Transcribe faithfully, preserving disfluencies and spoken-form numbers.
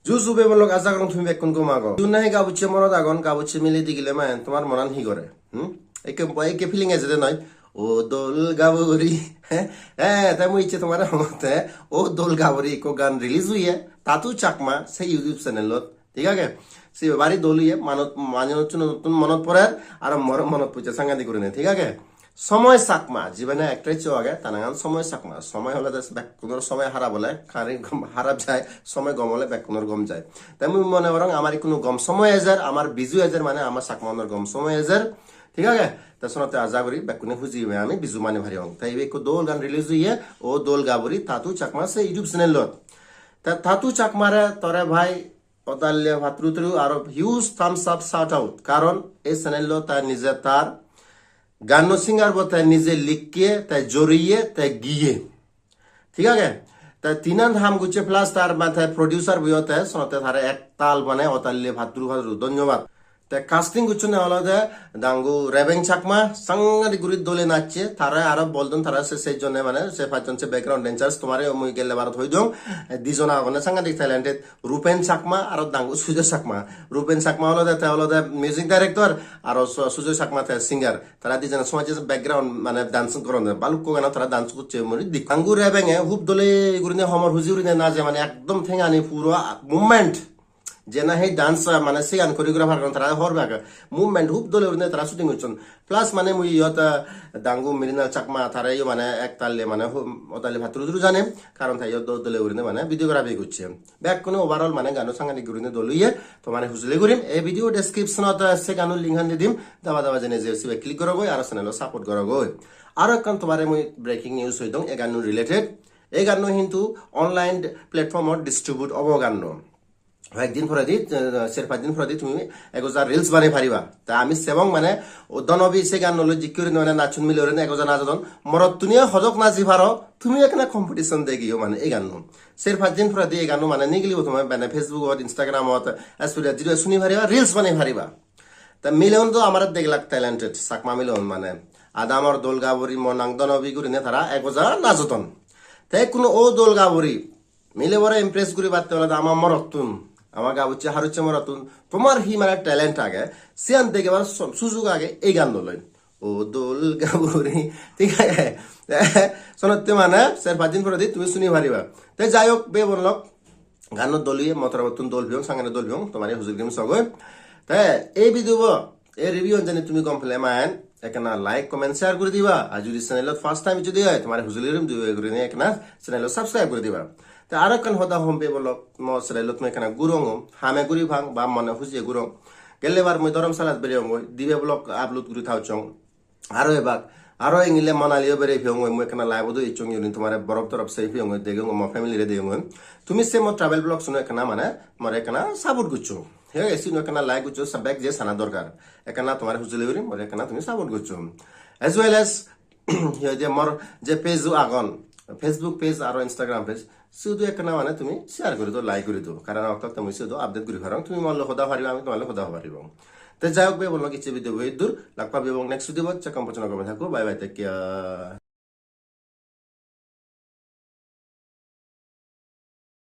Ju ju bebonlok, aja gorong tumi bekkun gom ago. Ju nahi gabucche morot agon, gabucche mile digile mane tomar monan hi gore? Hmm? Ekke, ekke feeling ejede noi. O dol gaburi. He, he, te mui icche tomare homotte. O dol gaburi ekko gan release oye. Tatu Chakma se YouTube channelot. Thik age? Se bari dol oye, manot, manuchun monot porer, aro mor monot pujje sangadik gurine, thik age? Somoy Chakma, jibane actress o age, ta nangan Somoy Chakma. Somoy olode bekkunor somoy harap ole, kari harap jai, somoy gom ole bekkunor gom jai. Te mui mone gorong amar ikkunu gom somoy ejer, amar Biju ejer, mane amar Chakma unor gom somoy ejer. Thik age? Te sonotte aja guri bekkune huji oibe, ami Biju mani paribong. Te ibe ekko dol gan release oye, O Dol Gaburi, Tatu Chakma se YouTube channelot. Te Tatu Chakmare tore bhai odalle patturu turu aro huge thumbs up, shout out. Karon ei channel-o tai nije tar ganno singer bo tai nije likke, tai joriye, tai giye. Thik age? Tai tinan ham gocche plus tar ma tai producer boyo tai sonotte tare ektal mane odalle patturu patturu. Dhonnobad. Te casting gocchonne olode Dangu Rebeng Chakma, sangadik guri dole nacche, tare aro boldon tara se sejjone mane se pajjon se background dancers tomare mui gelle barot hoi dong, dijon agone sangadik talented. Rupen Chakma aro Dangu Sujoy Chakma. Rupen Chakma olode, te olode music director, aro Su-, Sujoy Chakma te singer. Tara dijone somajje background mane dance goronde, balukko gana tara dance gocche mui dik. Dangu Rebenge hub dole gurine homor huji gurine naje, mane ekdom thengani puro movement. Je nahi dance, mane siyan choreographer gon tara hor bag. Movement hub dole gurine tara shooting gocchon. Plus mane mui iyot, ah, Dangu Mrinal Chakma tare yo mane ektalle mane hu-, odalle patturu turu jane, karon te iyot do-, dole gurine mane videography gocche. Bekkune overall mane gano sangadik gurine dol oye, to mane hujuli gurim. Ei video description-ot, ah, se gano link-an di dim, daba daba jene je sibe click gorogoi, aro channel-o support gorogoi. Aro ekkan tomare mui breaking news hoi dong, ei gano related. Ei gano hintu online platform-ot distribute obo gano. Hoyek din poredi, eh, ser pach din poredi tumi ek hajar reels banei pariba. Ta ami sebong mane, o Donobi se gan loi jikki gurinei mane nachun mile gurinei ek hajar najodon. Morottuniyo hodok naji paro, tumi ekkena competition degiyo mane ei ganno. Ser pach din poredi ei ganno mane nigilibo tumi mane Facebook-ot, Instagram-ot, as pure jidue suni pariba, reels banei pariba. Ta mileun do amar deg lak talented, Chakma mileun mane. Adamor Dol Gaburi, Mo Nang Donobi gurinei tara ek hajar najodon. Te ekkuno O Dol Gaburi, milebore impress guribatte olode ama morottun, ama gabucche harucche morottun, tomar hi mane talent age, siyan degebar su-, sujug age ei ganno loi. O dol gaburi, thik age? Sonotte mane ser pach din poredi tumi suni pariba. Te jai hok, bebonlok, ganno dol oye, mo torobottun dol piyong, sangene dol piyong, tomare hujur gim sogoi. Te ei video bo, ei review an jani tumi gom pele mane, ekkena like, comment, share guri diba. Ar judi channel-ot first time judi oi, tomare hujuli gurim dui gurinei ekkena channel-ot subscribe guri diba. Te aro ekkan hoda hom bebonlok, mo channel-ot mui ekkena gurongom, hame guri pang, ba mone hujiye gurong. Gelle bar mui Dharamshalat bereyongoi, dibe vlog upload guri thauchong. Aro ebak, aro engile Manali-o berei peyongoi, mui ekkena live-ot do icchong, yoni tomare borof torof sei peyongoi, degongoi, mo family-re degongoi. Tumi se mo travel vlogs-uno ekkena mane, more ekkena support goccho. He, sino ekkena like goccho, sa-, bek je sana dorkar. Ekkena tomare hujuli guri, more ekkena tumi support goccho. As well as, he hoide mor je page-o agon, Facebook page aro Instagram page, sudu ekkena mane tumi share guri do, like guri do. Karon okto okto mui sudu update guri parong, tumi mor loi hoda pariba, ami tomar loi hoda paribong. Te jai hok, bebonlok, icche video bo iddur, lak pebong next video bot, sekkon pojjonto gome thakko, bye bye, take care.